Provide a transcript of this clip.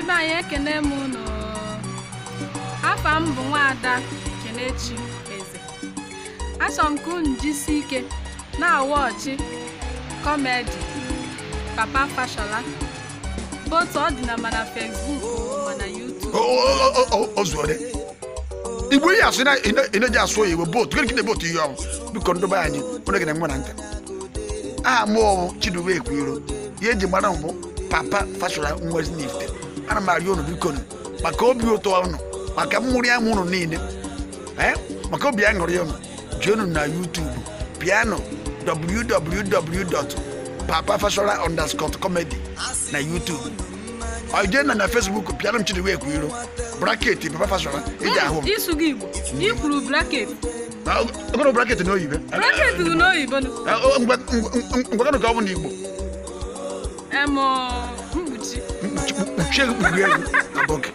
Be anyị, ekene m unu. Afa m bụ Nwaada Kenechi Eze. Achọrọ m ka unu jisi ike na-awa ọchị comedy Papa Fashola, both ọ dị na mana Facebook mana YouTube. Ozuore igbo ihe asụ ị na-eji asụ oyibo both gịnị ka na-ebotu ihe ọrụ. Biko, ndobe anyị onye gị na nwe na ntị. Aha m ọwụ Chidube Ekwiro, ihe eji mara m bụ Papa Fashola Nwezi n'Ifite. Ana m arịọ unu, biko nụ, maka obi ụtọ unu, maka mmụrụ ama unu niile, ee, maka obi aṅụrị unu, jeenu na YouTube, pịanụ www.papafashola_comedy na YouTube. Ọ jee na Facebook, pịanụ m Chidube Ekwiro bracket Papa Fashola, iji ahụ m. Ịsụgo Igbo, ikwuru bracket. Ogoro bracket n'oyibo. Bracket bụ n'oyibo nụ. Ngwakọnụ ka ọ bụ n'Igbo. Em, mkpuchi. Mkpuchie gị, kpuchie gị abụghị.